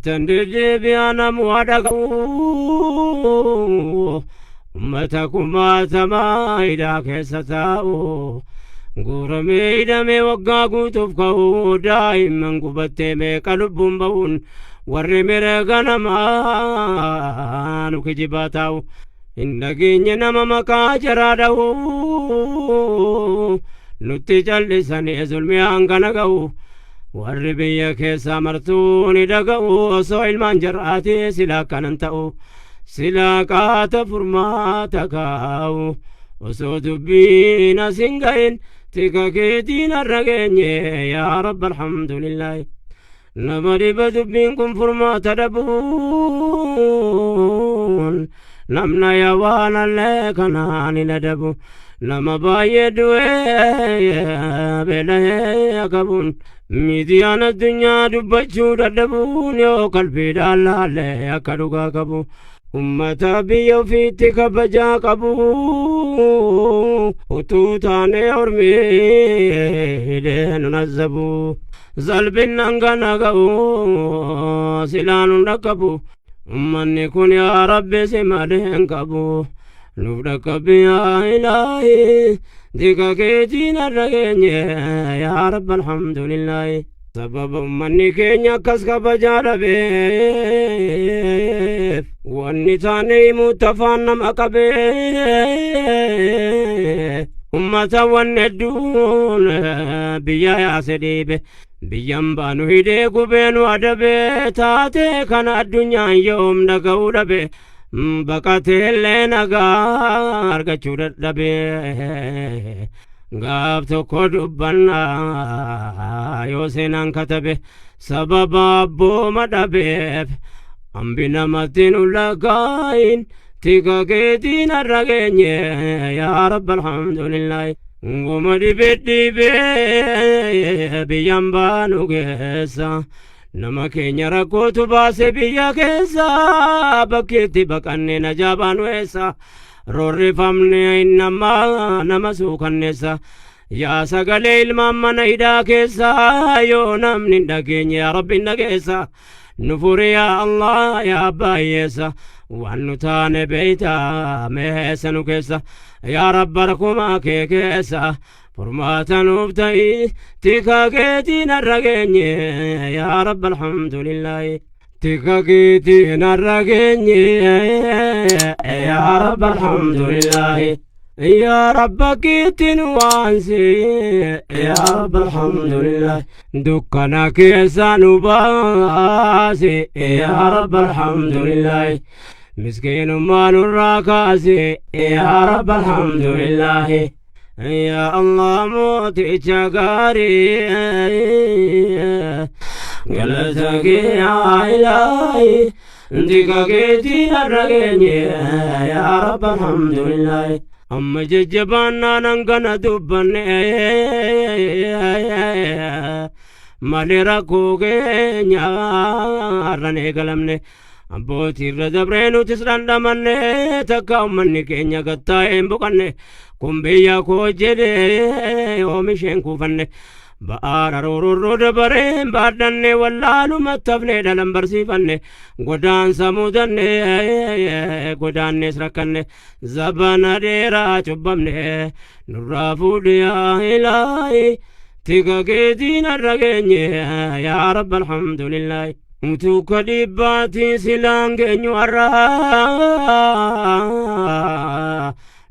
Ittan deddeebi'aa namu dhaga'u. Ummata kumaatamaa hidhaa keessa taa'u. Guuramee hidhamee waggaa guutuuf ka'u, daa'imman gubattee meeqa lubbuun ba'uun, warri mirga namaa nu kijibaa taa'u. Hin dhageenye nama maqaa jaraa dha'u. Nutti callisanii zulmii hangana ga'u. Warri biyya keessaa martuu ni dhaga'u, osoo ilmaan jar'aati silaa akkanan ta'u. Silaa qaata furmaata kaa'u. Osoo dubbiin as hin ga'in tika keetiin har'a geenye, yaa Rabba alhamdulillaahi. Nama dhiba dubbiin kun furmaata dhabuun, namna yaa allee kanaan hin adabu. Nama baay'ee du'ee beela'ee qabuun, miidiyaan addunyaa dubbachuu dadhabuun, yoo qalbiidhaan laallee akka dhugaa qabu. Ummata biyya ofiitti kabajaa qabu utuu taanee ormii hidhee nu nazzabu. Salphinnan kana ga'u silaa nun dhaqqabu. Ummanni kun yaa Rabbi si malee hin qabu. Nuuf dhaqqabi yaa Ilaahi, tika keetiin har'a geenye, yaa Rabbi alhamdulillaahi. Sababa ummanni keenya akkas kabajaa dhabeef, wanni taane himuutti afaan nama qabee. Ummata wanni hedduun biyya yaase dhiibe. Biyyan baanu hidhee gubee nu adabee, taatee kana addunyaan yoom dhaga'uu dhabe. Baqateellee nagaa argachuu dadhabe. Gaaf tokko dubbannaa yoo seenaan katabe, sababa abbooma dhabeef hambi namatti nu lakkaa'in, tika keetiin har'a geenye, yaa Rabba alhamdulillaahi. Goma dhibee dhibee biyyan baanu keessa nama keenya rakkootu baase biyya keessa, bakkeetti baqanne najaa baanu eessa? Roorrifamne nama nama suukanneessa. Yaa sagalee ilmaan mana hidhaa keessa, yoo namni hin dhageenye yaa Rabbi hin dhageessa. Nu furi yaa Allah, yaa abbaa hiyyeessa, waan nu taane beeyta meessa nu keessa. Yaa Rabba rakkumaa kee keessa furmaata nuuf ta'i, tika keetiin har'a geenye, yaa Rabba alhamdulillaahi. Tika keetiin har'a geenye, yaa Rabba alhamdulillaahi. Yaa Rabba keetiin waansi, yaa Rabba alhamdulillah. Dukkana keessa nu baasi, yaa Rabba alhamdulillah. Miskiinummaa nurraa kaasi, yaa Rabba alhamdulillah. Yaa Allah mooticha gaarii, galata kee yaa Ilaahi, tika keetiin har'a geenye, yaa Rabba alhamdulillah. Amma jajjabaannaan hangana dubbanne malee, rakkoo keenya har'an eegalamne. Abbootii irra dabree nutis dhandhamanne, takka ummanni keenya gattaa'ee hin boqanne. Kun biyya koo jedhee oomisheen kuufanne, ba'aara roororroo dabareen baadhanne, wallaalumatti hafne, dhalan barsiifanne, godaansa mudanne, godaannees rakkanne, zabana dheeraa cubbamne. Nurraa fuudhi yaa Ilaahi, tika keetiin har'a geenye, yaa Rabba alhamdulillaahi. Utuu ka dhiibbaatiin silaan geenyu har'a,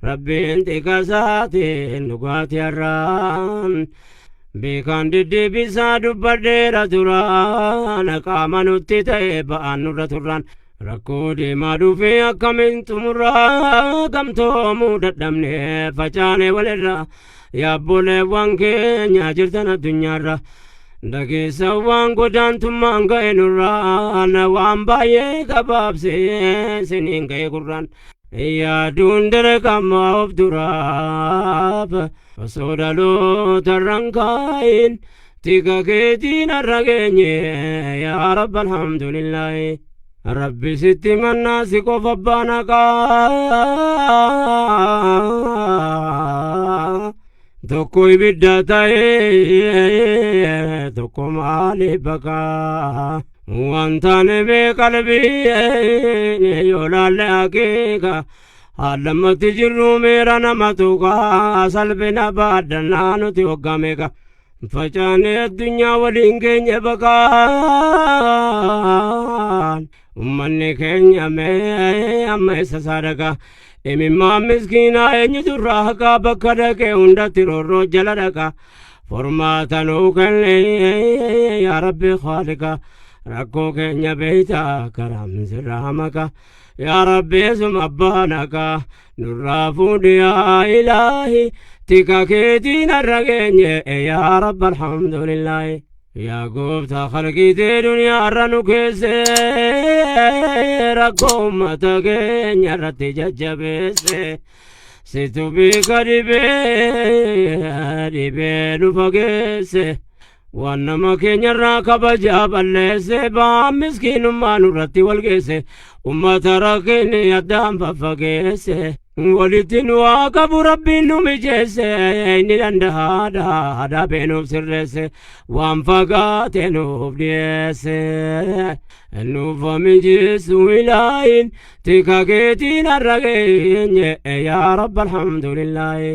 Rabbiin tika isaatiin dhugaatii har'aan. Beekaan deddeebisaa dubbadheera duraan, qaama nutti ta'e ba'aan nurra turraan. Rakkoo deemaa dhufee akkamiin xumurraa? Gamtoomuu dadhabne, facaane walirra. Yaabboleewwan keenya jirtan addunyaarra, dhageessa waan godaantummaan ga'e nurraan, waan baay'ee gabaabsee siniin ga'e gurraan. Yaaduun dirqama of duraaf, osoo dhaloota irraan kaayin, tika keetiin har'a geenye, yaa Rabba alhamdulillaahi. Rabbi sitti mannaa, si qofa baanaqaa. Tokko ibidda ta'ee, tokko maaliif baqaa? Waan taane mee qalbii yoo laalle haqiiqa haallammatti jirru meera nama tuqaa salphina baadhannaa nuti waggaa meeqa facaanee addunyaa waliin keenya baqaan ummanni keenya mee amma isa sadaqa imimmaan miskiinaa eenyutu irraa haqaa bakka dhaqee hundatti roorroo jala dhaqa furmaata nuu kenne yaa rabbi khaaliqa rakkoo keenya beeyta karaa sirraa maqa yaa rabbi esuma abbaan haqa nurraa fuudhi yaa ilaahi tika keetiin har'a geenye yaa rabbi alhamdulillaahi. Yaa gooftaa halqiitee duniyaa irra nu keesse rakkoo uummata keenya irratti jajjabeesse situ beeka dhibee dhibee nu fageesse waan nama keenya irraa kabajaa balleesse ba'aan miskiinummaa nurratti wal geesse ummata rakkinni addaan faffageesse walitti nu haa qabu rabbiin nu mijeesse inni danda'aadha adaabee nuuf sirreesse waan fagaate nuuf dhiyeesse nuuf mijeessu ilaahin tika keetiin har'a geenye yaa rabba alhamdulillaahi.